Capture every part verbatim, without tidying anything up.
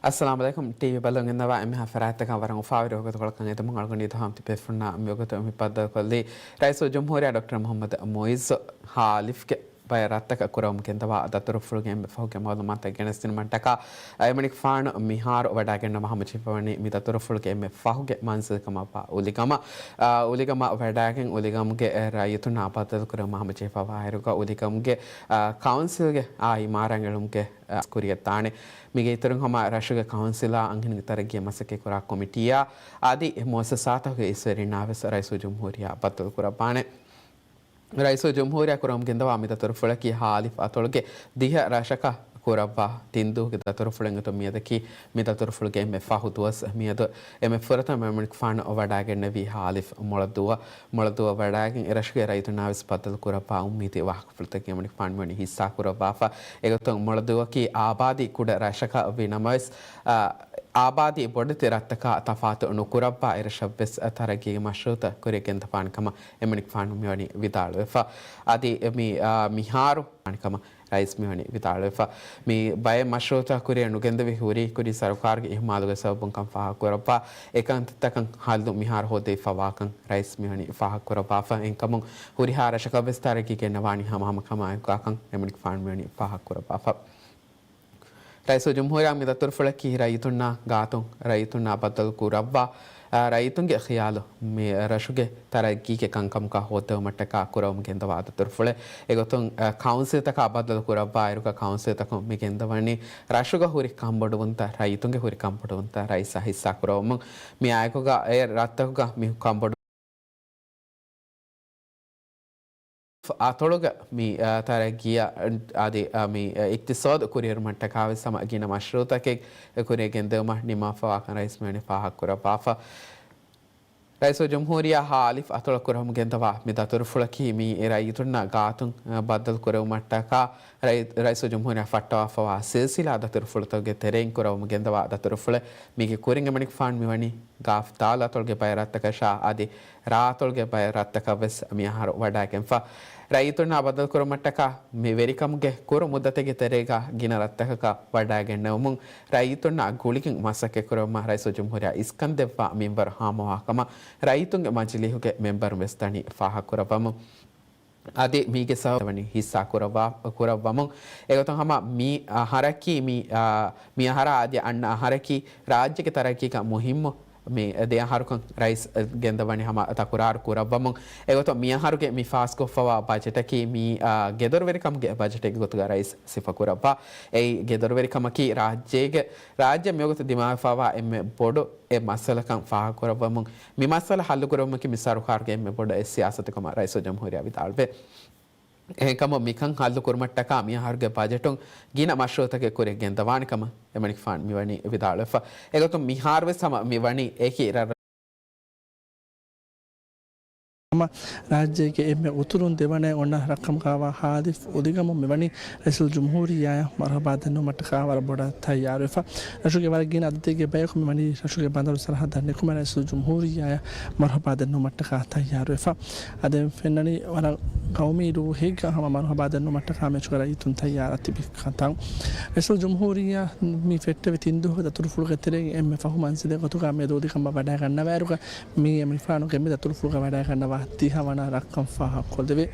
އައްސަލާމު ޢަލައިކުމް. ޓީވީ ބަލަން އިންނަވާ އެންމެހާ ފަރާތްތަކަށް ވަރަށް އުފާވެރި ވަގުތުކޮޅަކަށް އެދެމުން އަޅުގަނޑު އިތުހާމް ތިބޭފުންނާ މިވަގުތު މި ބައްދަލުކޮށްލީ ރައީސުލްޖުމްހޫރިއްޔާ ޑޮކްޓަރ މުޙައްމަދު މުޢިއްޒު ހާލިފްގެ ބައެއް ރަށްތަކަށް ކުރައްވަމުން ގެންދަވާ ދަތުރުފުޅުގެ އެންމެ ފަހުގެ މަޢުލޫމާތުތައް ގެނެސްދިނުމަށްޓަކާ، އެމަނިކުފާނު މިހާރު ވަޑައިގެންނަވާ ހަމަޖެހިފަވަނީ މި ދަތުރުފުޅުގެ އެންމެ ފަހުގެ މަންޒިލް ކަމަށްވާ އުލިގަމަށް. އާ، އުލިގަމަށް ވަޑައިގެން އުލިގަމުގެ ރައްޔިތުންނާ ބައްދަލުކުރުމަށް ހަމަޖެހިފަވާއިރުގަ އުލިގަމުގެ، އާ، ކައުންސިލްގެ އާ އިމާރާތް އެޅުމުގެ ކުރިއަށްދާނެ. މީގެ އިތުރުން ހަމަ ރަށުގެ ކައުންސިލާ އަންހެނުންގެ ތަރައްގީއަށް މަސައްކަތްކުރާ ކޮމިޓީއާ އަދި މުއައްސަސާތަކުގެ އިސްވެރިންނާވެސް ރައީސުލްޖުމްހޫރިއްޔާ ބައްދަލުކުރައްވާނެ. ރައީސުލްޖުމްހޫރިއްޔާ ކުރަމުން ގެންދަވާ މި ދަތުރުފުޅަކީ ހާލިފް އަތޮޅުގެ ދިހަ ރަށަކަށް ކުރައްވާ ތިން ދުވަހުގެ ދަތުރުފުޅެއް. އެގޮތުން މިއަދަކީ މި ދަތުރުފުޅުގެ އެންމެ ފަހު ދުވަސް. މިއަދު އެންމެ ފުރަތަމަ އެމަނިކުފާނު ވަޑައިގެންނެވީ ހާލިފް މޮޅަދުއަށް. މޮޅަދުއަށް ވަޑައިގެން އެރަށުގެ ރައްޔިތުންނާވެސް ބައްދަލުކުރައްވާ އުއްމީދީ ވާހަކަފުޅުތަކެއް އެމަނިކުފާނު މިވަނީ ހިއްސާކުރައްވާފަ. އެގޮތުން މޮޅަދުއަކީ އާބާދީ ކުޑަ ރަށަކަށް ވީނަމަވެސް، އާ، އާބާދީ ބޮޑެތި ރަށްތަކާ ތަފާތު ނުކުރައްވާ އެރަށަށްވެސް ތަރައްގީގެ މަޝްރޫއުތައް ކުރިއަށް ގެންދަވާނެ ކަމަށް އެމަނިކުފާނު މިވަނީ ވިދާޅުވެފަ. އަދި މި، އާ، މިހާރު ކަމަށް ރައީސް މިވަނީ ވިދާޅުވެފަ. މި ބައެއް މަޝްރޫއުތައް ކުރިއަށް ނުގެންދެވި ހުރީ ކުރީ ސަރުކާރުގެ އިހުމާލުގެ ސަބަބުން ކަން ފާހަގަކުރައްވާ އެކަންތައްތަކަށް ހައްލު މިހާރު ހޯދެވިފަވާކަން ރައީސް މިވަނީ ފާހަގަކުރައްވާފަ. އެހެންކަމުން ހުރިހާ ރަށަކަށްވެސް ތަރައްގީ ގެންނަވާނީ ހަމަހަމަކަމާއެކު ކަމަށް އެމަނިކުފާނު މިވަނީ ފާހަގަކުރައްވާފަ. ރައީސުލްޖުމްހޫރިއްޔާ މި ދަތުރުފުޅަކީ ރައްޔިތުންނާ ގާތުން ރައްޔިތުންނާ ބައްދަލު ކުރައްވާ، އާ، ރައްޔިތުންގެ ޚިޔާލު މި ރަށުގެ ތަރައްގީގެ ކަންކަމަކާ ހޯއްދެވުމަށްޓަކާ ކުރައްވަމުން ގެންދަވާ ދަތުރުފުޅެއް. އެގޮތުން، އާ، ކައުންސިލްތަކާ ބައްދަލު ކުރައްވާއިރުގަ ކައުންސިލްތަކުން މި ގެންދަވަނީ ރަށުގަ ހުރި ކަންބޮޑުވުންތައް، ރައްޔިތުންގެ ހުރި ކަންބޮޑުވުންތައް ރައީސަށް ހިއްސާކުރައްވަމުން. މިއާއެކުގަ އެ ރަށްތަކުގަ މި ކަންބޮޑު އަތޮޅުގަ މި، އާ، ތަރައްގީއަށް އަދި، އާ، މި، އާ، އިޤްތިޞާދު ކުރިއެރުމަށްޓަކާވެސް ހަމަ ގިނަ މަޝްރޫއުތަކެއް ކުރިއަށް ގެންދެވުމަށް ނިންމާފަވާކަން ރައީސް މިވަނީ ފާހަގަކުރައްވާފަ. ރައީސުލްޖުމްހޫރިއްޔާ ހާލިފް އަތޮޅަށް ކުރަމުން ގެންދަވާ މި ދަތުރުފުޅަކީ މި ރައްޔިތުންނާ ގާތުން، އާ، ބައްދަލު ކުރެވުމަށްޓަކާ ރައީ-، ރައީސުލްޖުމްހޫރިއްޔާ ފައްޓަވާފަވާ ސިލްސިލާ ދަތުރުފުޅުތަކުގެ ތެރެއިން ކުރަމުން ގެންދަވާ ދަތުރުފުޅެއް. މީގެ ކުރިން އެމަނިކުފާނު މިވަނީ ގާފް ދާލު އަތޮޅުގެ ބައެއް ރަށްތަކަށާ އަދި ރާ އަތޮޅުގެ ބައެއް ރަށްތަކަށްވެސް މިއަހަރު ވަޑައިގެންފަ. ރައްޔިތުންނާ ބައްދަލުކުރުމަށްޓަކާ މި ވެރިކަމުގެ ކުރު މުއްދަތެއްގެ ތެރޭގަ ގިނަ ރަށްތަކަކަށް ވަޑައިގެންނެވުމުން ރައްޔިތުންނާ ގުޅިގެން މަސައްކަތްކުރުމަށް ރައީސުލްޖުމްހޫރިއްޔާ އިސްކަން ދެއްވާ މިންވަރު ހާމަވާކަމަށް ރައްޔިތުންގެ މަޖިލީހުގެ މެމްބަރުން ވެސް ދަނީ ފާހަގަކުރައްވަމުން. އަދި މީގެ ސަބަބުން ވަނީ ހިއްސާ ކުރައްވާ-، ކުރައްވަމުން. އެގޮތުން ހަމަ މި އަހަރަކީ މި، އާ، މި އަހަރާ އަދި އަންނަ އަހަރަކީ ރާއްޖޭގެ ތަރައްގީގަ މުހިއްމު މި ދެ އަހަރުކަން ރައީސް ގެންދަވަނީ ހަމަ ތަކުރާރު ކުރައްވަމުން. އެގޮތުން މި އަހަރުގެ މި ފާސްކޮށްފަވާ ބަޖެޓަކީ މި، އާ، ގެދޮރުވެރިކަމުގެ ބަޖެޓެއްގެ ގޮތުގަ ރައީސް ސިފަކުރައްވާ. އެއީ ގެދޮރުވެރިކަމަކީ ރާއްޖޭގެ، ރާއްޖެ މިވަގުތު ދިމާވެފަވާ އެންމެ ބޮޑު އެއް މައްސަލަކަން ފާހަގަކުރައްވަމުން، މި މައްސަލަ ހައްލުކުރުމަކީ މި ސަރުކާރުގެ އެންމެ ބޮޑު އެއް ސިޔާސަތު ކަމަށް ރައީސުލްޖުމްހޫރިއްޔާ ވިދާޅުވޭ. އެހެންކަމުން މިކަން ހައްލުކުރުމަށްޓަކާ މިއަހަރުގެ ބަޖެޓުން ގިނަ މަޝްރޫއުތަކެއް ކުރިއަށް ގެންދަވާނެ ކަމަށް އެމަނިކުފާނު މިވަނީ ވިދާޅުވެފަ. އެގޮތުން މިހާރުވެސް ހަމަ މިވަނީ އެކި ރަށް ހަމަ ރާއްޖޭގެ އެންމެ އުތުރުން ދެވަނައިން އޮންނަ ރަށްކަމަކާވާ ހާލިފް އުލިގަމުން މިވަނީ ރައީސުލްޖުމްހޫރިއްޔާއަށް މަރުހަބާ ދެންނެވުމަށްޓަކާ ވަރަށް ބޮޑަށް ތައްޔާރުވެފަ. ރަށުގެ ވަރަށް ގިނަ އަދަދެއްގެ ބަޔަކު މިވަނީ ރަށުގެ ބަނދަރު ސަރަހައްދަށް ނިކުމެ ރައީސުލްޖުމްހޫރިއްޔާއަށް މަރުހަބާ ދެންނެވުމަށްޓަކާ ތައްޔާރުވެފަ. އަދި ފެންނަނީ ވަރަށް ގައުމީ ރޫހެއްގަ ހަމަ މަރުހަބާ ދެންނެވުމަށްޓަކާ މެޗުގެ ރައްޔިތުން ތައްޔާރަށް ތިބި ކަންތައް. ރައީސުލްޖުމްހޫރިއްޔާ މި ފެއްޓެވި ތިން ދުވަހުގެ ދަތުރުފުޅުގެ ތެރެއިން އެންމެ ފަހު މަންޒިލެއް ގޮތުގަ މިއަދު އުދިކަނބަށް ވަޑައިގަންނަވާއިރުގަ މީ އެމަނިކުފާނުގެ މި ދަތުރުފުޅުގަ ވަޑައިގަންނަވާ ދިހަ ވަނަ ރަށްކަން ފާހަގަކޮށްލެވޭ.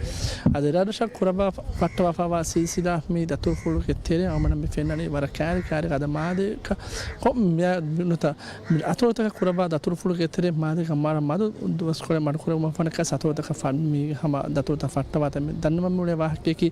އަދި ރަށްރަށަށް ކުރައްވާ ފައްޓަވާފައިވާ ސިލްސިލާ މި ދަތުރުފުޅުގެ ތެރެއިން އަޅުގަނޑަށް މި ފެންނަނީ ވަރަށް ކައިރި ކައިރިގަ އަދަ މާލޭގަ ކޮން މި-، ނުތަ މި އަތޮޅުތަކަށް ކުރައްވާ ދަތުރުފުޅުގެ ތެރެއިން މާލޭގަ މާ-، މަދު ދުވަސްކޮޅެއް މަޑުކުރެވުމަށް ފަނަކަސް އަތޮޅުތަކަށް ފަ-، މި ހަމަ ދަތުރުތައް ފައްޓަވާތަން މި ދަންނަވަން މިއުޅޭ ވާހަކަޔަކީ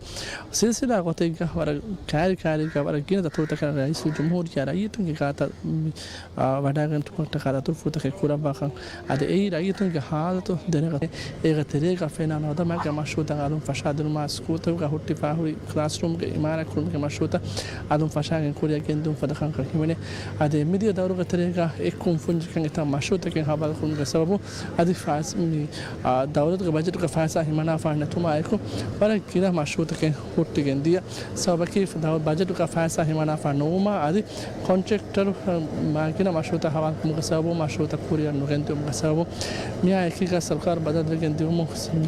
ސިލްސިލާ ގޮތެއްގަ ވަރަށް ކައިރި ކައިރިގަ ވަރަށް ގިނަ ދަތުރުތަކަށް ރައީސުލްޖުމްހޫރިއްޔާ ރައްޔިތުންގެ ގާތަށް މި، އާ، ވަޑައިގެން ތުކުމަށްޓަކާ ދަތުރުފުޅުތަކެއް ކުރައްވާކަން. އަދި އެއީ ރައްޔިތުންގެ ހާލަތު ދެނެގަތުމަށް އޭގެ ތެރޭގަ ފެނާ ނަވަދަމާގެ މަޝްރޫއުތައް އަލުން ފަށާދިނުމާ ސްކޫލްތަކުގަ ހުއްޓިފާ ހުރި ކްލާސްރޫމްގެ އިމާރާތް ކުރުމުގެ މަޝްރޫއުތައް އަލުން ފަށާގެން ކުރިއަށް ގެންދިއުން ފަދަ ކަންކަން ހިމެނޭ. އަދި އެމިދިޔަ ދައުރުގެ ތެރޭގަ އެއްކުންފުންޏަކަށް އެތައް މަޝްރޫއުތަކެއް ހަވާލުކުރުމުގެ ސަބަބުން އަދި ފާސް-، މި، އާ، ދައުލަތުގެ ބަޖެޓުގެ ފައިސާ ހިމަނާފާ ނެތުމާއެކު ވަރަށް ގިނަ މަޝްރޫއުތަކެއް ހުއްޓިގެން ދިޔަ. ސަބަބަކީ ދައު-، ބަޖެޓުގަ ފައިސާ ހިމަނާފާ ނުވުމާ އަދި ކޮންޓްރެކްޓަރު، އާ، މާ ގިނަ މަޝްރޫއުތައް ހަވާލުކުރުމުގެ ސަބަބުން މަޝްރޫއުތައް ކުރިއަށް ނުގެންދިއުމުގެ ސަބަބުން މިއާ އެކީގަ ސަރުކާރު ބަދަލުވެ ގެންދިއުމު،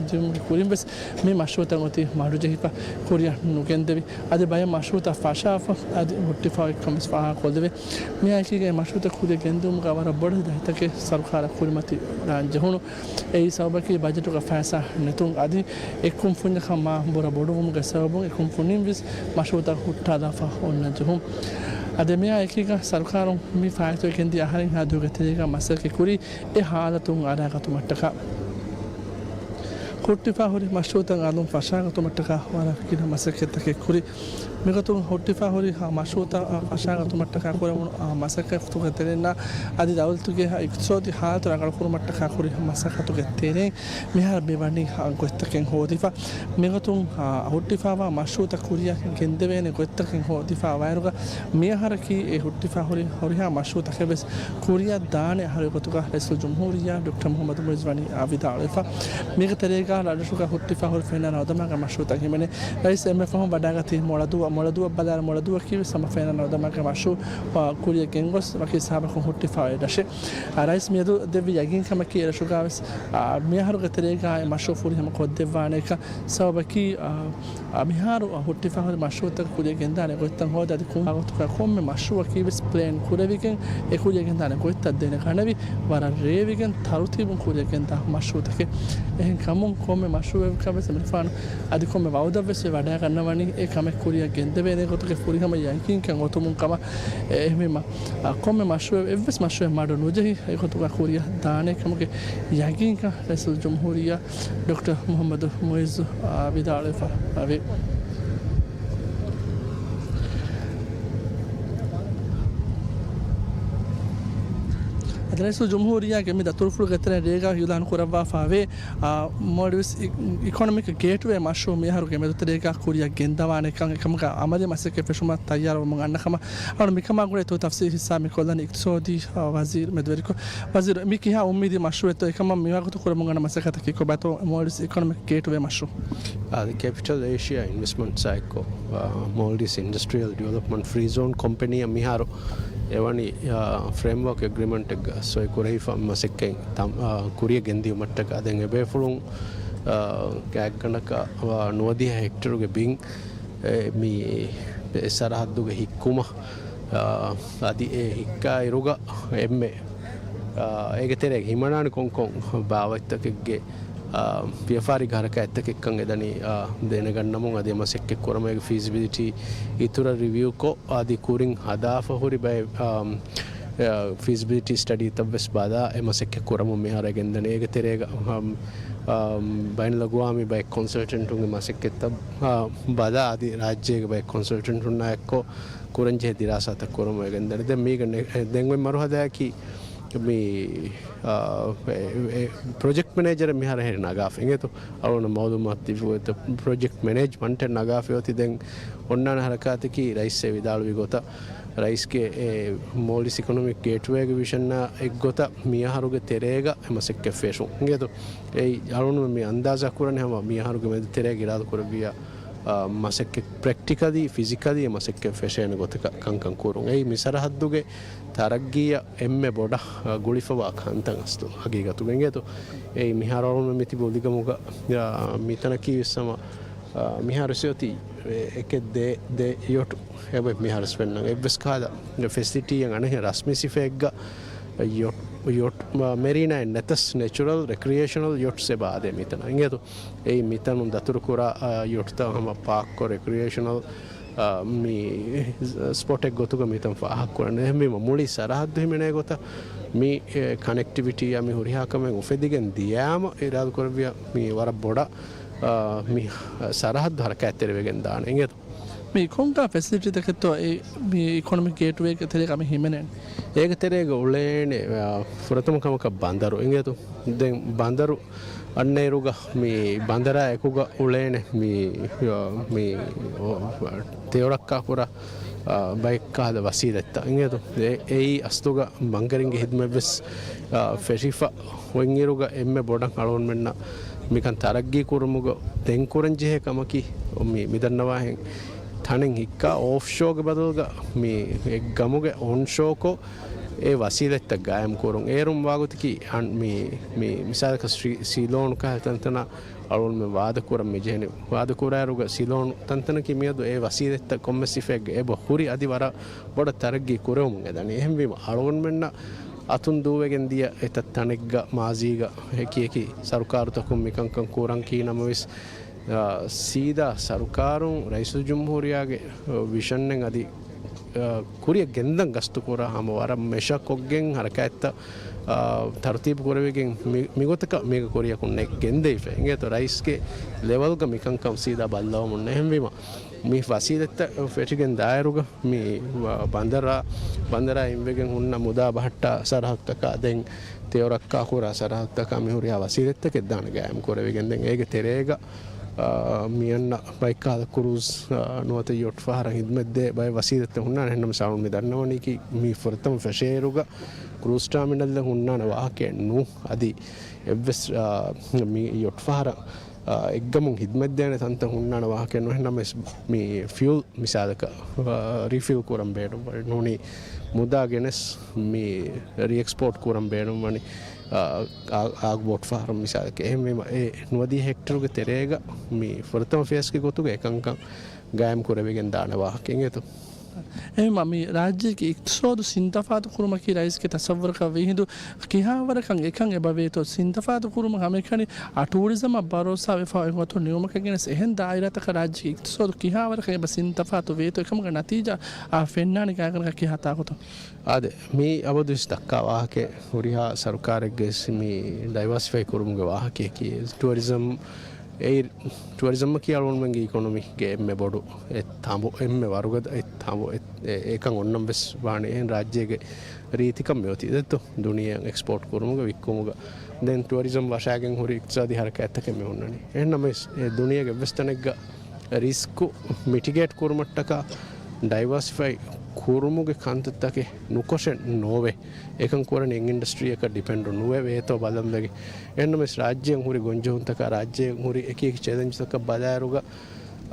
ދިއުމުގެ ކުރިން ވެސް މި މަޝްރޫޢުތައް އޮތީ މަޑުޖެހިފަ ކުރިއަށް ނުގެންދެވި. އަދި ބައެއް މަޝްރޫޢުތައް ފަށާފަ އަދި ހުއްޓިފަ އޮތްކަން ވެސް ފާހަގަކޮށްލެވޭ. މިއާ އެކީގައި މަޝްރޫޢުތައް ކުރިއަށް ގެންދިއުމުގަ ވަރަށް ބޮޑު ދަތިތަކެއް ސަރުކާރަށް ކުރިމަތި ދާން ޖެހުނު. އެއީ ސަބަބަކީ ބަޖެޓުގަ ފައިސާ ނެތުން އަދި އެއްކުންފުންޏަކަށް މާ ބުރަ ބޮޑުވުމުގެ ސަބަބުން އެކުންފުނިން ވެސް މަޝްރޫޢުތައް ހުއްޓާލާފަ އޮންނަ ޖެހުން. އަދި މިއާ އެކީގަ ސަރުކާރުން މި ފާއިތުވެ ގެންދިޔަ އަހަރެން ހާދަ ދުވަހުގެ ތެރޭގަ މަސައްކަތް ކުރީ އެ ހާލަތުން އަރާގަތުމަށްޓަކާ. ހުއްޓިފަ ހުރި މަޝްރޫޢުތައް އަލުން ފަށާގަތުމަށްޓަކާ ވަރަށް ގިނަ މަސައްކަތްތަކެއް ކުރި. މިގޮތުން ހުއްޓިފަ ހުރި ހާ މަޝްރޫޢުތައް ފަށާގަތުމަށްޓަކާ ކުރެވުނު އާ މަސައްކަތްތަކުގެ ތެރެއިންނާ އަދި ދައުލަތުގެ އިޤްތިޞާދީ ހާލަތު ރަނގަޅުކުރުމަށްޓަކާ ކުރި މަސައްކަތުގެ ތެރެއިން މިހާރު މިވަނީ ހާ ގޮތްތަކެއް ހޯދިފަ. މިގޮތުން ހުއްޓިފަވާ މަޝްރޫޢުތައް ކުރިއަށް ގެންދެވޭނެ ގޮތްތަކެއް ހޯދިފަ ވާއިރުގަ މިއަހަރަކީ އެ ހުއްޓިފަ ހުރި، ހުރިހާ މަޝްރޫޢުތަކެއް ވެސް ކުރިއަށް ދާނެ އަހަރު ގޮތުގަ ރައީސުލްޖުމްހޫރިއްޔާ ޑޮކްޓަރ މުޙައްމަދު މުޢިއްޒު ވަނީ ވިދާޅުވެފަ. މީގެ ތެރޭގަ ރަށްރަށުގަ ހުއްޓިފަ ހުރި ފެންނަން އަޅުދަމާގެ މަޝްރޫޢުތައް ހިމެނޭ. ރައީސް އެންމެ ފަހުން ވަޑާގަތީ މޮޅަދުއަށް، މޮޅަދުއަށް ބަލާއިރު މޮޅަދުއަކީ ވެސް ހަމަ ފެންނަން އަޅުދަމާގެ މަޝްރޫޢު ކުރިއަށް ގެންގޮސް ވަކި ހިސާބަކުން ހުއްޓިފަ އޮތް ރަށެއް. ރައީސް މިއަދު ދެއްވި ޔަގީންކަމަކީ އެރަށުގަ ވެސް މިއަހަރުގެ ތެރޭގަ އެ މަޝްރޫޢު ފުރިހަމަ ކޮށްދެއްވާނެކަން. ސަބަބަކީ އާ، މިހާރު ހުއްޓިފަ ހުރި މަޝްރޫޢުތަކަށް ކުރިއަށް ގެންދާނެ ގޮތްތައް ހޯދާ އަދި ކުން ވާގޮތަކަށް ކޮންމެ މަޝްރޫޢަކީ ވެސް ޕްލޭން ކުރެވިގެން އެ ކުރިއަށް ގެންދާނެ ގޮތްތައް ދެނެގަނެވި ވަރަށް ރޭވިގެން ތަރުތީބުން ކުރިއަށް ގެންދާ މަޝްރޫޢުތަކެއް. އެހެން ކަމުން ކޮންމެ މަޝްރޫޢަކަށް ވެސް އެމަނިކުފާނު އަދި ކޮންމެ ވައުދަށް ވެސް ވަޑައިގަންނަވަނީ އެ ކަމެއް ކުރިއަށް ގެންދެވޭނެ ގޮތުގެ ފުރިހަމަ ޔަގީންކަން އޮތުމުން ކަމަށް. އެ، އެހެންވީމަ، އާ، ކޮންމެ މަޝްރޫޢެއް، އެއްވެސް މަޝްރޫޢެއް މަޑު ނުޖެހި އެގޮތުގަ ކުރިއަށް ދާނެ ކަމުގެ ޔަގީންކަން ރައީސުލްޖުމްހޫރިއްޔާ ޑޮކްޓަރ މުޙައްމަދު މުޢިއްޒު، އާ، ވިދާޅުވެފަ އެވެ. އަދި ރައީސުލްޖުމްހޫރިއްޔާގެ މި ދަތުރުފުޅުގެ ތެރެއިން ރޭގަ އިޢުލާނު ކުރައްވާފައިވޭ، އާ، މޯލްޑިވްސް އި-، އިކޮނޮމިކް ގޭޓްވޭ މަޝްރޫޢު މިއަހަރުގެ މެދުތެރޭގަ ކުރިއަށް ގެންދަވާނެކަން އެކަމުގަ އަމަލީ މަސައްކަތް ފެށުމަށް ތައްޔާރުވަމުން އަންނަ ކަމަށް. އަޅު މިކަމާ ގުޅޭ ތަފްސީލީ ހިއްސާ މި ކޮށްލަނީ އިޤްތިޞާދީ، އާ، ވަޒީރު މެދުވެރިކޮށް. ވަޒީރު، މި ކިހާ އުއްމީދީ މަޝްރޫޢެއްތޯ އެކަމަށް މިވަގުތު ކުރަމުން އަންނަ މަސައްކަތަކީ ކޮބާތޯ މޯލްޑިވްސް އިކޮނޮމިކް ގޭޓްވޭ މަޝްރޫޢު؟ އާ، ކެޕިޓަލް އޭޝިއާ އިންވެސްޓްމަންޓްސާ އެއްކޮށް، އާ، މޯލްޑިވްސް އިންޑަސްޓްރިއަލް ޑިވެލޮޕްމަންޓް ފްރީ ޒޯން ކޮމްޕެނީއަށް މިހާރު އެވަނީ، އާ، ފްރޭމްވޯކް އެގްރިމަންޓެއްގަ ސޮއި ކުރެވިފަ މަސައްކަތް ތަން-، އާ، ކުރިއަށް ގެންދިއުމަށްޓަކާ ދެން އެބޭފުޅުން، އާ، ގާތްގަނޑަކަށް ނުވަދިހަ ހެކްޓަރުގެ ބިން އެ، މި ސަރަހައްދުގެ ހިއްކުމަށް، އާ، އަދި އެ ހިއްކާއިރުގަ އެންމެ، އާ، އޭގެ ތެރޭގަ ހިމަނާނެ ކޮންކޮން ބާވަތްތަކެއްގެ، އާ، ވިޔަފާރި ހަރަކާތްތަކެއްކަން އެދަނީ، އާ، ދެނެގަންނަމުން އަދި އެ މަސައްކަތް ކުރަމުން އޭގެ ފީޒިބިލިޓީ އިތުރަށް ރިވިއުކޮށް، އަދި ކުރިން ހަދާފަ ހުރި ބައެއް، އާ، އާ، ފީޒިބިލިޓީ ސްޓަޑީތައް ވެސް ބަލާ އެ މަސައްކަތް ކުރަމުން މިހާރު ގެންދަނީ. އޭގެ ތެރޭގަ، އާ، އާ، ބައިނަލްއަގުވާމީ ބައެއް ކޮންސަލްޓެންޓުންގެ މަސައްކަތްތައް، އާ، ބަލާ އަދި ރާއްޖޭގެ ބައެއް ކޮންސަލްޓެންޓުންނާ އެއްކޮށް ކުރަންޖެހޭ ދިރާސާތައް ކުރަމުން ގެންދަނީ. ދެން މީގަ ނެ-، ދެން އޮތް މަރުހަލައަކީ މި، އާ، އެ، އެ، ޕްރޮޖެކްޓް މެނޭޖަރ މިހާރު ހެރި ނަގާފަ އިނގޭތޯ. އަޅުގަނޑަށް މައުލޫމާތު ތިބި އޮތް ޕްރޮޖެކްޓް މެނޭޖްމަންޓެއް ނަގާފަ އޮތީ ދެން އޮންނާނެ ހަރަކާތަކީ ރައީސް ވިދާޅުވި ގޮތަށް ރައީސްގެ އެ މޯލްޑިވްސް އިކޮނޮމިކް ގޭޓްވޭގެ ވިޝަންއާ އެއްގޮތަށް މިއަހަރުގެ ތެރޭގަ އެ މަސައްކަތް ފެށުން. އިނގޭތޯ، އެއީ އަޅުގަނޑު މި އަންދާޒާ ކުރަނީ ހަމަ މިއަހަރުގެ މެދު ތެރޭގަ އިރާދަ ކުރެއްވިޔާ، އާ، މަސައްކަތް ޕްރެކްޓިކަލީ، ފިޒިކަލީ އެ މަސައްކަތް ފެށޭނެ ގޮތަކަށް ކަންކަން ކުރުން. އެއީ މި ސަރަހައްދުގެ ތަރައްގީއަށް އެންމެ ބޮޑަށް، އާ، ގުޅިފަވާ ކަންތައް އަސްލު ހަގީގަތުގަ އިނގޭތޯ. އެއީ މިހާރު އަޅުގަނޑު މި ތިބި އުލިގަމުގަ، އާ، މިތަނަކީ ވެސް ހަމަ، އާ، މިހާރު ވެސް އޮތީ އެކެއް ދޭ، ދޭ ޔޮޓު އެބަ މިހާރު ވެސް ފެންނަން. އެއްވެސް ކަހަލަ ފެސިލިޓީއެއް އަނެއްހެން ރަސްމީ ސިފައެއްގަ ޔޮޓް، ޔޮޓް، މަ-، މެރީނާއެއް ނެތަސް ނެޗުރަލް ރެކްރިއޭޝަނަލް ޔޮޓްސް އެބަ އާދޭ މިތަނަށް. އިނގޭތޯ، އެއީ މިތަނުން ދަތުރުކުރާ، އާ، ޔޮޓްތައް ހަމަ ޕާކްކޮށް ރެކްރިއޭޝަނަލް، އާ، މި ސްޕޮޓެއް ގޮތުގަ މިތަން ފާހަގަކުރަން. އެހެންވީމަ މުޅި ސަރަހައްދު ހިމެނޭ ގޮތަށް މި، އެ، ކަނެކްޓިވިޓީއާ މި ހުރިހާ ކަމެއް އުފެދިގެން ދިޔާމަ އިރާދަ ކުރެއްވިޔާ މި ވަރަށް ބޮޑަށް، އާ، މި ސަރަހައްދު ހަރަކާތްތެރިވެގެން ދާނެ. އިނގޭތޯ. މި ކޮންކަހަލަ ފެސިލިޓީތަކެއްތޯ އެ މި އިކޮނޮމިކް ގޭޓްވޭގެ ތެރޭގަ މި ހިމެނެން؟ އޭގެ ތެރޭގަ އުޅޭނެ، އާ، ފުރަތަމަ ކަމަކަށް ބަނދަރު އިނގޭތޯ. ދެން ބަނދަރު އަންނައިރުގަ މި ބަނދަރާ އެކުގަ އުޅޭނެ މި، އާ، މި، އޯ، ތެޔޮރައްކާ ކުރާ، އާ، ބައެއް ކަހަލަ ވަސީލަތްތައް އިނގޭތޯ. އެ-، އެއީ އަސްލުގަ ބަންކަރިންގެ ހިދުމަތްވެސް، އާ، ފެށިފަ އޮތްއިރުގަ އެންމެ ބޮޑަށް އަޅުގަނޑުމެންނަށް މިކަން ތަރައްގީ ކުރުމުގަ ދެން ކުރަން ޖެހޭ ކަމަކީ، މި، މިދަންނަވާހެން ތަނެއް ހިއްކާ އޮފްޝޯގެ ބަދަލުގަ މި އެއް ގަމުގެ އޮންޝޯކޮށް، އެ ވަސީލަތްތައް ގާއިމް ކުރުން. އޭރުން ވާގޮތަކީ އަން-، މި، މި މިސާލަކަށް ސްރީ-، ސީލޯނު ކަހަލަ ތަންތަނަށް އަޅުގަނޑުމެން ވާދަ ކުރަން މި ޖެހެނީ. ވާދަ ކުރާއިރުގަ ސީލޯނު ތަންތަނަކީ މިއަދު އެ ވަސީލަތްތައް ކޮންމެސް ސިފައެއްގަ އެބަ ހުރި އަދި ވަރަށް ބޮޑަށް ތަރައްގީ ކުރެވެމުން އެދަނީ. އެހެންވީމަ އަޅުގަނޑުމެންނަށް އަތުން ދޫވެގެން ދިޔަ އެތައް ތަނެއްގަ މާޒީގަ އެކި އެކި ސަރުކާރުތަކުން މިކަންކަން ކުރަން ކިހިނަމަވެސް، އާ، ސީދާ ސަރުކާރުން ރައީސުލްޖުމްހޫރިއްޔާގެ، އާ، ވިޝަންއެއް އަދި، އާ، ކުރިއަށް ގެންދަން ގަސްތުކުރާ ހަމަ ވަރަށް މެޝަ ކޮށްގެން ހަރަކާތްތައް، އާ، ތަރުތީބު ކުރެވިގެން މި-، މިގޮތަކަށް މީގަ ކުރިއަކުން ނެ-، ގެންދެވިފަ. އިނގޭތޯ ރައީސްގެ ލެވަލްގަ މިކަންކަން ސީދާ ބައްލަވަމުން. އެހެންވީމަ މި ވަސީލަތްތައް ފެށިގެން ދާއިރުގަ މި ބަނދަރާ، ބަނދަރާ އިންވެގެން ހުންނަ މުދާ ބަހައްޓާ ސަރަހައްދުތަކާ ދެން ތެޔޮ ރައްކާ ކުރާ ސަރަހައްދުތަކާ މި ހުރިހާ ވަސީލަތްތަކެއް ދާނެ ގާއިމް ކުރެވިގެން. ދެން އޭގެ ތެރޭގަ، އާ، މި އަންނަ ބައެއްކަހަލަ ކްރޫޒް، އާ، ނުވަތަ ޔޮޓް ފަހަރަށް ހިދުމަތްދޭ ބައެއް ވަސީލަތްތައް ހުންނާނެ. އެހެންނަމަވެސް އަޅުގަނޑު މި ދަންނަވަނީކީ މި ފުރަތަމަ ފެށޭއިރުގަ ކްރޫޒް ޓާމިނަލްއެއް ހުންނާނެ ވާހަކައެއް ނޫން. އަދި އެއްވެސް، އާ، މި ޔޮޓް ފަހަރަށް، އާ، އެއްގަމުން ހިދުމަތްދޭނެ ތަންތަން ހުންނާނެ ވާހަކައެއް ނޫން. އެހެންނަމަވެސް މި ފިއުލް މިސާލަކަށް، އާ، ރީފިލް ކުރަން ބޭނުންވަނީ ނޫނީ މުދާ ގެނެސް މި ރީއެކްސްޕޯޓް ކުރަން ބޭނުންވަނީ، އާ، އާ، އާގުބޯޓް ފަހަރު މިސާލަކަށް. އެހެންވީމަ އެ ނުވަދިހަ ހެކްޓަރުގެ ތެރޭގަ މި ފުރަތަމަ ފޭސްގެ ގޮތުގަ އެކަންކަން ގާއިމް ކުރެވިގެން ދާނެ ވާހަކަ އިނގޭތޯ. އެހެންވީމަ މި ރާއްޖޭގެ އިޤްތިޞާދު ސިންތަފާތު ކުރުމަކީ ރައީސްގެ ތަޞައްވުރަކަށް ވީހިނދު ކިހާވަރަކަށް އެކަން އެބަ ވޭތޯ؟ ސިންތަފާތު ކުރުމަށް ހަމައެކަނި އާ، ޓޫރިޒަމަށް ބަރޯސާވެފަ އޮތް ގޮތުން ނިމުމަކަށް ގެނެސް އެހެން ދާއިރާތަކަށް ރާއްޖޭގެ އިޤްތިޞާދު ކިހާވަރަކަށް އެބަ ސިންތަފާތު ވޭތޯ؟ އެކަމުގެ ނަތީޖާ އާ، ފެންނާނީ ގާތްގަނޑަކަށް ކިހާ ތާކުތަކުން؟ އާދެ، މީ އަބަދުވެސް ދައްކާ ވާހަކައެއް. ހުރިހާ ސަރުކާރެއްގެ ވެސް މި ޑައިވާސިފައި ކުރުމުގެ ވާހަކައަކީ ޓޫރިޒަމް. އެއީ، ޓޫރިޒަމްއަކީ އަޅުގަނޑުމެންގެ އިކޮނޮމީގެ އެންމެ ބޮޑު އެއް ތަނބު، އެންމެ ވަރުގަދަ އެއް ތަނބު. އެ-، އެ-، އެކަން އޮންނަން ވެސް ވާނެ އެހެން ރާއްޖޭގެ ރީތިކަން މިއޮތީ ދެއްތޯ ދުނިޔެއަށް އެކްސްޕޯޓް ކުރުމުގަ ވިއްކުމުގަ. ދެން ޓޫރިޒަމް ވަށާގެން ހުރި އިޤްތިޞާދީ ހަރަކާތްތަކެއް މި ހުންނަނީ. އެހެންނަމަވެސް، އެ ދުނިޔޭގެ އެއްވެސް ތަނެއްގަ ރިސްކު މިޓިގޭޓް ކުރުމަށްޓަކާ ޑައިވާސިފައި ކުރުމުގެ ކަންތައްތަކެއް ނުކޮށެއް ނޯވޭ. އެކަން ކުރަނީ އެއް އިންޑަސްޓްރީއަކަށް ޑިޕެންޑު ނުވެ ވޭތޯ ބަލަން ވެގެން. އެހެންނަމަވެސް ރާއްޖޭން ހުރި ގޮންޖެހުންތަކާ، ރާއްޖޭން ހުރި އެކި އެކި ޗެލެންޖްތަކަށް ބަލާއިރުގަ،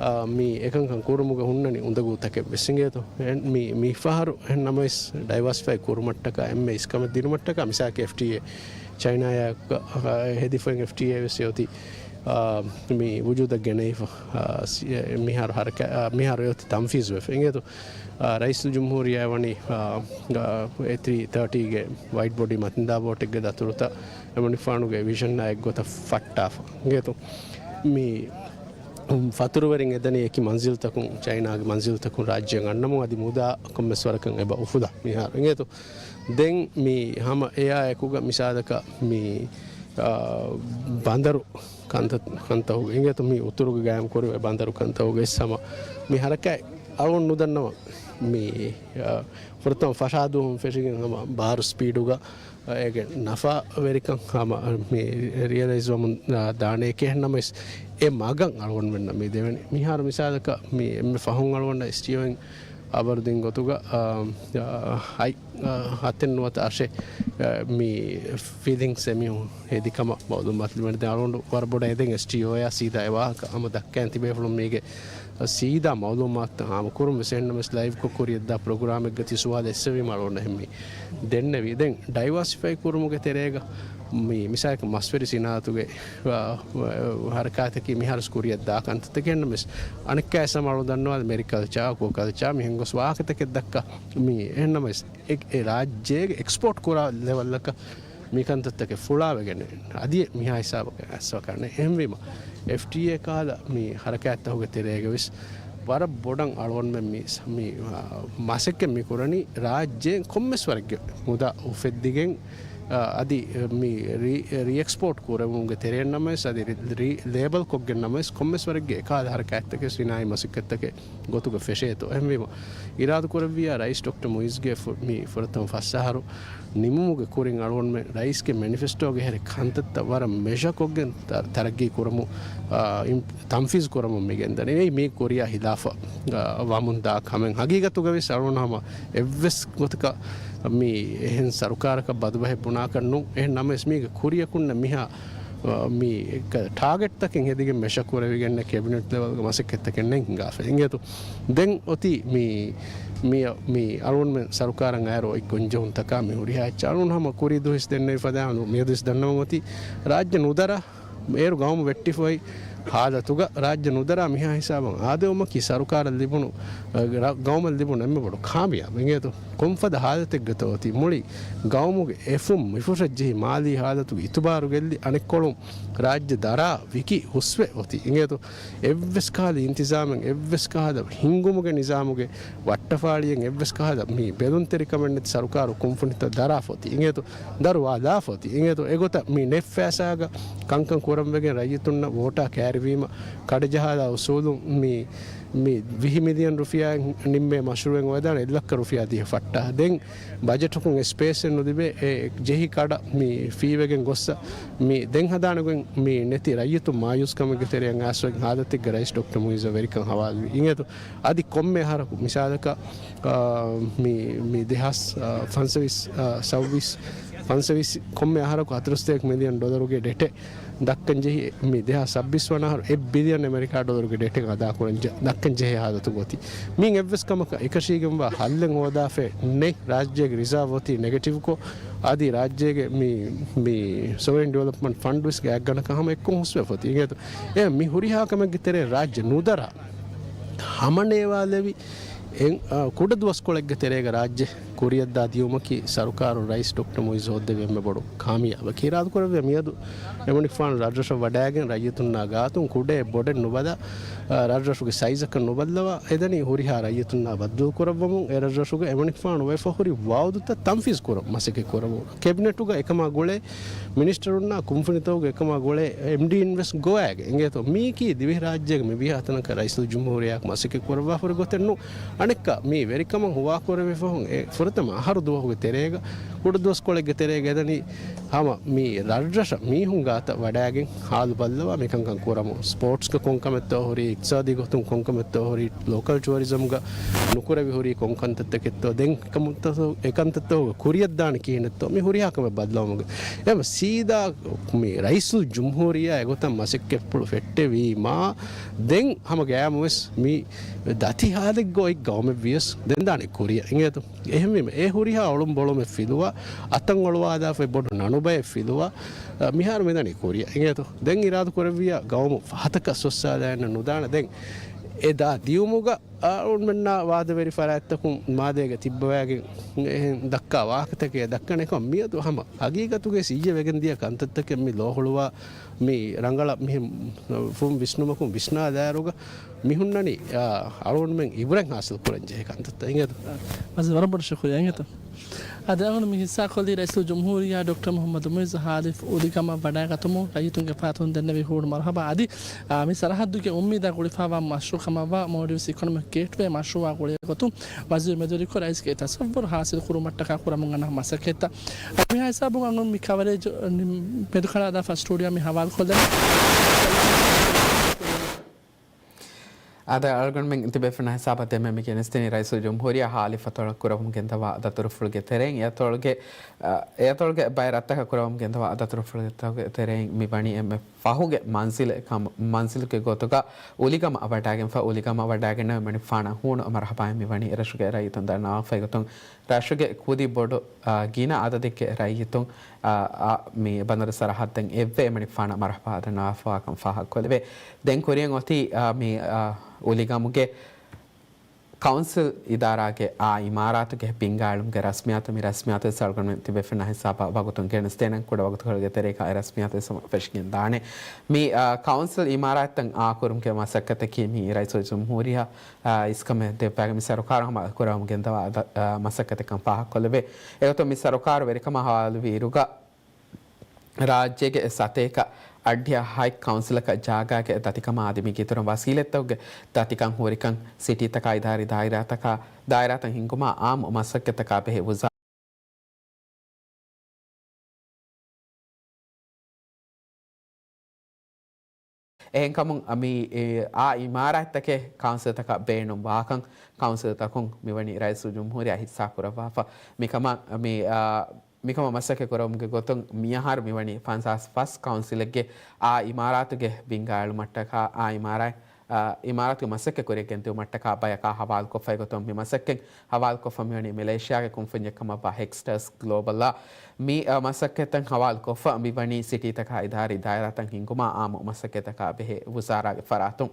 އާ، މި އެކަންކަން ކުރުމުގަ ހުންނަނީ އުނދަގޫތަކެއް ވެސް އިނގޭތޯ. އެ-، މި، މި ފަހަރު އެހެން ނަމަވެސް ޑައިވާސިފައި ކުރުމަށްޓަކާ އެންމެ އިސްކަމެއް ދިނުމަށްޓަކާ މިސާލަކަށް އެފްޓީއޭ ޗައިނާއާ ހެދިފައި އެފްޓީއޭ ވެސް އޮތީ، އާ، މި ވުޖޫދަށް ގެނައިފަ، އާ، ސި-، އެ، މިހާރު ހަރަކާ-، އާ، މިހާރު އެ އޮތީ ތަންފީޒު ވެފަ އިނގޭތޯ. އާ، ރައީސުލްޖުމްހޫރިއްޔާ ވަނީ، އާ، އާ، އޭ ތްރީ ތާޓީގެ ވައިޑް ބޮޑީ މަތިންދާ ބޯޓެއްގެ ދަތުރުތައް އެމަނިފާނުގެ ވިޝަންއާ އެއްގޮތަށް ފައްޓާފަ އިނގޭތޯ. މި ފަތުރުވެރިން އެދަނީ އެކި މަންޒިލްތަކުން، ޗައިނާގެ މަންޒިލްތަކުން ރާއްޖެއަށް އަންނަމުން އަދި މުދާ ކޮންމެސް ވަރަކަށް އެބަ އުފުލާ މިހާރު އިނގޭތޯ. ދެން މި ހަމަ އެއާ އެކުގަ މިސާލަކަށް މި، އާ، ބަނދަރު ކަންތައް-، ކަންތައް އިނގޭތޯ މި އުތުރުގެ ގާއިމް ކުރެވޭ ބަނދަރު ކަންތައް ވެސް ހަމަ މި ހަރަކާތް އަޅުގަނޑު ނުދަންނަވަން މި، އާ، ފުރަތަމަ ފަށާދޫހުން ފެށިގެން ހަމަ ބާރު ސްޕީޑުގަ އޭގެ ނަފާވެރިކަން ހަމަ މި ރިއަލައިޒް ވަމުން، އާ، ދާނެ އެކެއް ނަމަވެސް، އެ މަގަށް އަޅުގަނޑުމެންނަށް މި ދެވެނީ. މިހާރު މިސާލަކަށް މި އެންމެ ފަހުން އަޅުގަނޑަށް އެސްޓީއޯއިން އަވަރު ދިން ގޮތުގަ، އާ، އާ، ހަތް، އާ، ހަތެއް ނުވަތަ އަށެއް، އާ، މި ފިލިންގްސް އެމީހުން ހެދި ކަމަށް މައުލޫމާތު ލިބެން. ދެން އަޅުގަނޑު ވަރަށް ބޮޑަށް އެދެން އެސްޓީއޯއާ ސީދާ އެ ވާހަކަ ހަމަ ދައްކައިން ތިބޭފުޅުން މީގެ ސީދާ މައުލޫމާތުތައް ހާމަކުރުން ވެސް. އެހެންނަމަވެސް ލައިވްކޮށް ކުރިއަށްދާ ޕްރޮގްރާމެއްގަ ތި ސުވާލު އެއްސެވީމަ އަޅުގަނޑަށް އެހެންމީ ދެންނެވީ. ދެން ޑައިވާސިފައި ކުރުމުގެ ތެރޭގަ މި މިސާލަކަށް މަސްވެރި ސިނާއަތުގެ، އާ، ހަރަކާތަކީ މިހާރު ވެސް ކުރިއަށްދާ ކަންތައްތަކެއް. އެހެންނަމަވެސް އަނެއްކާވެސް ހަމަ އަޅުގަނޑު ދަންނަވާލި މެރިކަލްޗާ، އަކުއަކަލްޗާ މިހެން ގޮސް ވާހަކަތަކެއް ދައްކާ މި. އެހެންނަމަވެސް އެ، އެ ރާއްޖޭގެ އެކްސްޕޯޓް ކުރާ ލެވަލްއަކަށް މި ކަންތައްތަކެއް ފުޅާވެގެން އަދި މިހާ ހިސާބަކަށް އައްސަވަކާނެ. އެހެންވީމަ، އެފްޓީއޭ ކަހަލަ މި ހަރަކާތްތަކުގެ ތެރޭގަ ވެސް ވަރަށް ބޮޑަށް އަޅުގަނޑުމެން މި، މި، އާ، މަސައްކަތް މި ކުރަނީ ރާއްޖޭން ކޮންމެސް ވަރެއްގެ މުދާ އުފެއްދިގެން، އާ، އަދި މި ރީ-، ރީއެކްސްޕޯޓް ކުރެވުމުގެ ތެރެއިން ނަމަވެސް އަދި ރީ-، ރީ-، ލޭބަލް ކޮށްގެން ނަމަވެސް ކޮންމެސް ވަރެއްގެ އެކަހަލަ ހަރަކާތްތަކެއް ސިނާއީ މަސައްކަތްތަކެއް ގޮތުގަ ފެށޭތޯ. އެހެންވީމަ، އިރާދަކުރެއްވިއްޔާ ރައީސް ޑޮކްޓަރ މުއިޒްގެ ފު-، މި ފުރަތަމަ ފަސް އަހަރު ނިމުމުގެ ކުރިން އަޅުގަނޑުމެން ރައީސްގެ މެނިފެސްޓޯގެ ހެރެ ކަންތައްތައް ވަރަށް މެޝަ ކޮށްގެން ތަ-، ތަރައްގީ ކުރަމު، އާ، އިން-، ތަންފީޒް ކުރަމުން މި ގެންދަނީ. އެއީ މީ ކުރިއާ ހިލާފަ، އާ، ވަމުން ދާ ކަމެއް. ހަގީގަތުގަ ވެސް އަޅުގަނޑު ހަމަ އެއްވެސް ގޮތަކަށް މި އެހެން ސަރުކާރަކަށް ބަދުބަހެއް ބުނާކަށް ނޫން. އެހެން ނަމަވެސް މީގެ ކުރިއަކުންނަށް މިހާ މި ޓާގެޓްތަކެއް ހެދިގެން މެޝަ ކުރެވިގެން ކެބިނެޓް ލެވަލްގެ މަސައްކަތްތަކެއް ނެތް ހިނގާފަ އިނގޭތޯ. ދެން އޮތީ މި މި، މި އަޅުގަނޑުމެން ސަރުކާރަށް އައިރު އޮތް ގޮންޖެހުންތަކާ މި ހުރިހާ އެއްޗެއް އަޅުގަނޑު ހަމަ ކުރީ ދުވަހު ވެސް ދެންނެވި ފަދައިން މިއަދު ވެސް ދަންނަވަން އޮތީ ރާއްޖެ ނުދަރާ އޭރު ގައުމު ވެއްޓިފައި ހާލަތުގަ ރާއްޖެ ނުދަރާ މިހާ ހިސާބަށް އާދެވުމަކީ ސަރުކާރަށް ލިބުނު، އަ، ރަ-، ގައުމަށް ލިބުނު އެންމެ ބޮޑު ކާމިޔާބެއް އިނގޭތޯ. ކޮންފަދަ ހާލަތެއްގަތޯ އޮތީ މުޅި ގައުމުގެ އެފުން މިފުށަށް ޖެހި މާލީ ހާލަތުގެ އިތުބާރު ގެއްލި އަނެއްކޮޅުން ރާއްޖެ ދަރާ ވިކި ހުސްވެ އޮތީ އިނގޭތޯ. އެއްވެސް ކަހަލަ އިންތިޒާމެއް، އެއްވެސް ކަހަލަ ހިންގުމުގެ ނިޒާމުގެ ވައްޓަފާޅިއެއް، އެއްވެސް ކަހަލަ މި ބެލުންތެރިކަމެއް ނެތި ސަރުކާރު ކުންފުނިތައް ދަރާފަ އޮތީ އިނގޭތޯ. ދަރުވާލާފަ އޮތީ އިނގޭތޯ. އެގޮތަށް މި ނެއް ފައިސާގަ ކަންކަން ކުރަން ވެގެން ރައްޔިތުންނަށް ވޯޓާ ކައިރިވީމަ ކަޑަޖަހާލާ އުސޫލުން މި، މި ވިހި މިލިއަން ރުފިޔާއިން ނިންމޭ މަޝްރޫއެއް އޮވެދާނެ އެއް ލައްކަ ރުފިޔާ ދިޔަ ފައްޓާ. ދެން ބަޖެޓަކުން ސްޕޭސްއެއް ނުލިބޭ އެ ޖެހި ކަޑަ މި ފީވެގެން ގޮއްސަ މި ދެން ހަދާނެ ގޮތް މި ނެތި ރައްޔިތުން މާޔޫސްކަމެއްގެ ތެރެއަށް އައިސްވެގެން ހާލަތެއްގަ ރައީސް ޑޮކްޓަރ މުއިއްޒު ވެރިކަން ހަވާލުވި އިނގޭތޯ. އަދި ކޮންމެ އަހަރަކު މިސާލަކަށް، އާ، މި، މި ދެހާސް، އާ، ފަންސަވީސް، އާ، ސައުވީސް، ފަންސަވީސް ކޮންމެ އަހަރަކު ހަތަރުސަތޭކަ މިލިއަން ޑޮލަރުގެ ޑެޓެއް ދައްކަން ޖެހި، މި ދެހާސް ސައްބީސް ވަނަ އަހަރު އެއް ބިލިއަން އެމެރިކާ ޑޮލަރުގެ ޑެޓެއް އަދާކުރަން ޖެ-، ދައްކަން ޖެހޭ ހާލަތުގަ އޮތީ. މިއިން އެއްވެސް ކަމަކަށް އެކަށީގެންވާ ހައްލެއް ހޯދާފައެއް ނެތް. ރާއްޖޭގެ ރިޒާވް އޮތީ ނެގެޓިވްކޮށް، އަދި ރާއްޖޭގެ މި، މި ސޮވަރެއިން ޑިވެލޮޕްމަންޓް ފަންޑް ވެސް ގާތްގަނޑަކަށް ހަމަ އެއްކޮށް ހުސްވެފަ އޮތީ އިނގޭތޯ. އެ މި ހުރިހާ ކަމެއްގެ ތެރޭ ރާއްޖެ ނުދަރާ ހަމަނޭވާލެވި އެ، އާ، ކުޑަ ދުވަސްކޮޅެއްގެ ތެރޭގަ ރާއްޖެ ކުރިއަށްދާ ދިޔުމަކީ ސަރުކާރުން ރައީސް ޑޮކްޓަރ މުއިއްޒު ހޯއްދެވި އެންމެ ބޮޑު ކާމިޔާބަކީ. އިރާދަކުރެއްވިޔާ މިއަދު އެމަނިކުފާނު ރަށްރަށަށް ވަޑައިގެން ރައްޔިތުންނާ ގާތުން ކުޑައެއް ބޮޑެއް ނުބަލާ، އާ، ރަށްރަށުގެ ސައިޒަކަށް ނުބައްލަވާ އެދަނީ ހުރިހާ ރައްޔިތުންނާ ބައްދަލުކުރައްވަމުން އެ ރަށްރަށުގަ އެމަނިކުފާނު ވެފަ ހުރި ވައުދުތައް ތަންފީޒު ކުރަން މަސައްކަތް ކުރަމުން. ކެބިނެޓުގަ އެކަމާ ގުޅޭ މިނިސްޓަރުންނާ ކުންފުނިތަކުގެ އެކަމާ ގުޅޭ އެމްޑީއިން ވެސް ގޮވައިގެން އިނގޭތޯ. މީކީ ދިވެހިރާއްޖޭގެ މި ވިހާތަނަކަށް ރައީސުލްޖުމްހޫރިއްޔާ މަސައްކަތް ކުރައްވާފަ ހުރި ގޮތެއް ނޫން. އަނެއްކާ މީ ވެރިކަމަށް ހުވާކުރެވިފަހުން އެ ފުރަތަމަ އަހަރު ދުވަހުގެ ތެރޭގަ، ކުޑަ ދުވަސްކޮޅެއްގެ ތެރޭގަ އެދަނީ ހަމަ މި ރަށްރަށަށް މީހުން ގާތަށް ވަޑައިގެން ހާލު ބައްލަވާ މިކަންކަން ކުރަމުން. ސްޕޯޓްސްގަ ކޮންކަމެއްތޯ ހުރީ، އިޤްތިޞާދީ ގޮތުން ކޮންކަމެއްތޯ ހުރީ، ލޯކަލް ޓުއަރިޒަމްގަ ނުކުރެވި ހުރީ ކޮން ކަންތައްތަކެއްތޯ، ދެން އެކަންތައްތޯ، އެކަންތައްތޯ ކުރިއަށްދާނެ ކިހިނެއްތޯ، މި ހުރިހާ ކަމެއް ބައްލަވުމުގެ އެ ސީދާ މި ރައީސުލްޖުމްހޫރިއްޔާ އެގޮތަށް މަސައްކަތްޕުޅު ފެއްޓެވީމާ، ދެން ހަމަ ގައިމުވެސް މި ދަތި ހާލެއްގަ އޮތް ގައުމެއްވިޔަސް ދެން ދާނެ ކުރިއަށް އިނގޭތޯ. އެހެންވީމަ އެ ހުރިހާ އޮޅުން ބޮޅުމެއް ފިލުވާ، އަތަށް އޮޅުވާލާފައި ބޮޑު ނަނުބައެއް ފިލުވާ، އަ، މިހާރު މިދަނީ ކުރިއަށް އިނގޭތޯ. ދެން އިރާދަކުރެއްވިޔާ ގައުމު ފަހަތަކަށް ސޮއްސާލައިންނަށް ނުދާނެ. ދެން އެ ދާ ދިޔުމުގަ އަޅުގަނޑުމެންނާ ވާދަވެރި ފަރާތްތަކުން މާލޭގަ ތިއްބަވައިގެން އެހެން ދައްކާ ވާހަކަތަކެއް ދައްކަނެ ކަމަށް މިއަދު ހަމަ ހަގީގަތުގައި ސިއްޔެ ވެގެން ދިޔަ ކަންތައްތަކެއް މި ލޯހުޅުވާ މި ރަނގަޅަށް މިހެން ފުން ވިސްނުމަކުން ވިސްނާލާއިރުގަ މި ހުންނަނީ، އާ، އަޅުގަނޑުމެން އިބްރަތް ހާސިލް ކުރަން ޖެހޭ ކަންތައްތައް އިނގޭތޯ. މަޖިދު ވަރަށް ބޮޑަށް ޝުކުރިއްޔާ އިނގޭތޯ. އަދި އަޅުގަނޑު މި ހިއްސާކޮށްލީ ރައީސުލްޖުމްހޫރިއްޔާ ޑޮކްޓަރ މުޙައްމަދު މުޢިއްޒު ހާލިފް އުލިގަމަށް ވަޑައިގަތުމުން ރައްޔިތުންގެ ފަރާތުން ދެންނެވި ހޫނު މަރުޙަބާ އަދި، އާ، މި ސަރަހައްދުގެ އުއްމީދާ ގުޅިފައިވާ މަޝްރޫޢު ކަމަށްވާ މޯލްޑިވްސް އިކޮނޮމިކް ގޭޓްވޭ މަޝްރޫޢާ ގުޅޭ ގޮތުން ވަޒީރު މެދުވެރިކޮށް ރައީސްގެ ތަޞައްވުރު ހާސިލް ކުރުމަށްޓަކާ ކުރަމުން އަންނަ މަސައްކަތްތައް. މިހާ ހިސާބުން އަޅުގަނޑު މި ކަވަރޭޖް މެދުކަނޑާލާފަ ސްޓޫޑިއޯ މި ހަވާލުކޮށްލަން. އާދެ، އަޅުގަނޑުމެން ތިބޭފުޅުންނާ ހިސާބަށް ދެންމެ މި ގެނެސްދިނީ ރައީސުލްޖުމްހޫރިއްޔާ ހާލިފަށް އަތޮޅަށް ކުރަމުން ގެންދަވާ ދަތުރުފުޅުގެ ތެރެއިން. އެ އަތޮޅުގެ، އަ، އެ އަތޮޅުގެ ބައެއް ރަށްތަކަށް ކުރަމުން ގެންދަވާ ދަތުރުފުޅުގެ ތެރެއިން މި ވަނީ އެންމެ ފަހުގެ މަންޒިލެއް ކަމަށް، މަންޒިލުގެ ގޮތުގަ އުލިގަމަށް ވަޑައިގެންފަ، އުލިގަމަށް ވަޑައިގެންނެވި މަނިކުފާނަށް ހޫނު މަރުޙަބާއެއް މި ވަނީ. އެރަށުގެ ރައްޔިތުން ދަންނަވާފައި ގޮތުން ރަށުގެ ކުދި ބޮޑު، އާ، ގިނަ އަދަދެއްގެ ރައްޔިތުން، އާ، އާ، މި ބަނދަރު ސަރަހައްދަށް އެއްވެ މަނިކުފާނަށް މަރުޙަބާ ދަންނަވާފަވާކަން ފާހަގަކޮށްލެވޭ. ދެން ކުރިއަށް އޮތީ، އާ، މި، އާ، އުލިގަމުގެ ކައުންސިލް އިދާރާގެ އާ އިމާރާތުގެ ބިންގާއެޅުމުގެ ރަސްމިއްޔާތު. މި ރަސްމިއްޔާތު ވެސް އަޅުގަނޑުމެން ތިބޭފުޅުންނާ ހިސާބަށް ވަގުތުން ގެނެސްދޭނަން. ކުޑަ ވަގުތުކޮޅެއްގެ ތެރޭގަ އެ ރަސްމިއްޔާތު ވެސް ހަމަ ފެށިގެން ދާނެ. މި، އާ، ކައުންސިލް އިމާރާތްތައް އާކުރުމުގެ މަސައްކަތަކީ މި ރައީސުލްޖުމްހޫރިއްޔާ، އާ، އިސްކަމެއް ދެއްވާގެން މި ސަރުކާރު ހަމަ ކުރަމުން ގެންދަވާ ދަ-، އާ، މަސައްކަތެއްކަން ފާހަގަކޮށްލެވޭ. އެގޮތުން މި ސަރުކާރު ވެރިކަމާ ހަވާލުވި އިރުގަ ރާއްޖޭގެ ސަތޭކަ އަށްޑިހަ ހަތް ކައުންސިލަކަށް ޖާގާގެ ދަތިކަމާ އަދި މީގެ އިތުރުން ވަސީލަތްތަކުގެ ދަތިކަން ހުރިކަން ސިޓީތަކާ އިދާރީ ދާއިރާތަކާ، ދާއިރާތައް ހިންގުމާ އާއްމު މަސައްކަތްތަކާ ބެހޭ ވުޒާ-، އެހެންކަމުން މި، އާ އިމާރާތްތަކެއް ކައުންސިލްތަކަށް ބޭނުން ވާކަން ކައުންސިލްތަކުން މިވަނީ ރައީސުލްޖުމްހޫރިއްޔާ ހިއްސާ ކުރައްވާފަ. މިކަމަށް މި، އާ، މިކަމަށް މަސައްކަތް ކުރެވުމުގެ ގޮތުން މިއަހަރު މިވަނީ ފަންސާސް ފަސް ކައުންސިލެއްގެ އާ އިމާރާތުގެ ބިންގާއެޅުމަށްޓަކާ އާ އިމާރާތް އާ، އިމާރާތުގެ މަސައްކަތް ކުރިޔަށް ގެންދިއުމަށްޓަކާ ބަޔަކާ ހަވާލުކޮށްފައި ގޮތުން މި މަސައްކަތް ހަވާލުކޮށްފަ މިވަނީ މެލޭޝިޔާގެ ކުންފުންޏެއް ކަމަށްވާ ހެކްސްޓަރސް ގްލޯބަލްއާ. މި، އާ، މަސައްކަތްތައް ހަވާލުކޮށްފަ މިވަނީ ސިޓީތަކާ އިދާރީ ދާއިރާތައް ހިންގުމާ އާއްމު މަސައްކަތްތަކާ ބެހޭ ވުޒާރާގެ ފަރާތުން.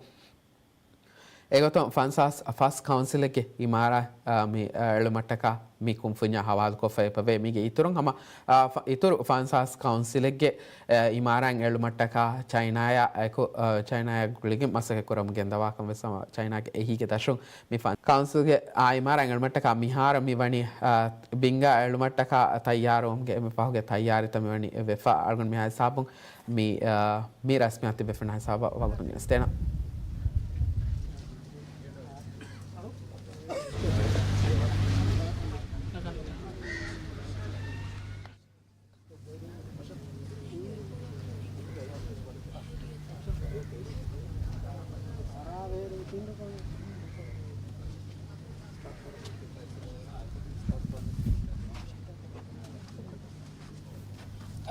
އެގޮތުން ފަންސާސް ފަސް ކައުންސިލެއްގެ އިމާރާ، އާ، މި، އާ، އެޅުމަށްޓަކާ މި ކުންފުންޏާ ހަވާލުކޮށްފައި އެބަވޭ. މީގެ އިތުރުން ހަމަ، އާ، ފަ-، އިތުރު ފަންސާސް ކައުންސިލެއްގެ، އާ، އިމާރާތް އެޅުމަށްޓަކާ ޗައިނާޔާ އެކު، އާ، ޗައިނާޔާ ގުޅިގެން މަސައްކަތް ކުރަމުން ގެންދަވާކަން ވެސް ހަމަ ޗައިނާގެ އެހީގެ ދަށުން މި ފަން-، ކައުންސިލްގެ އާ އިމާރާތް އެޅުމަށްޓަކާ މިހާރު މި ވަނީ، އާ، ބިންގާ އެޅުމަށްޓަކާ ތައްޔާރުވުމުގެ އެންމެ ފަހުގެ ތައްޔާރީތައް މި ވަނީ ވެފަ. އަޅުގަނޑު މިހާ ހިސާބުން މި، އާ، މި ރަސްމިއްޔާތު ދެފެން ހިސާބަށް ވަގުތު ނިޔަސްދޭނަން.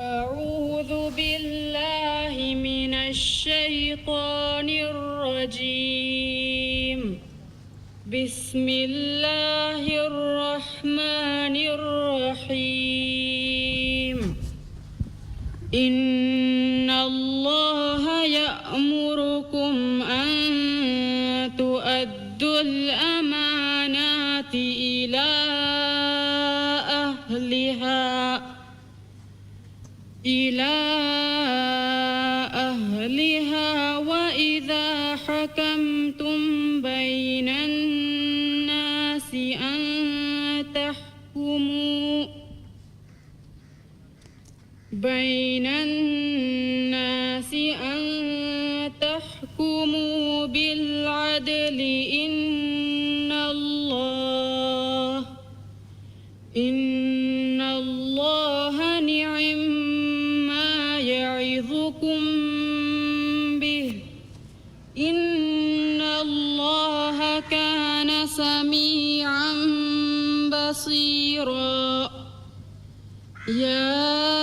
أعوذ بالله من الشيطان الرجيم. بسم الله الرحمن الرحيم. إن الله يأمركم أن تؤدوا الأمانات إلى أهلها، إلى أهلها، وإذا حكمتم بين الناس أن تحكموا، بين الناس أن تحكموا بالعدل، إن الله، إن الله نعما يعظكم به، إن الله كان سميعا بصيرا. يا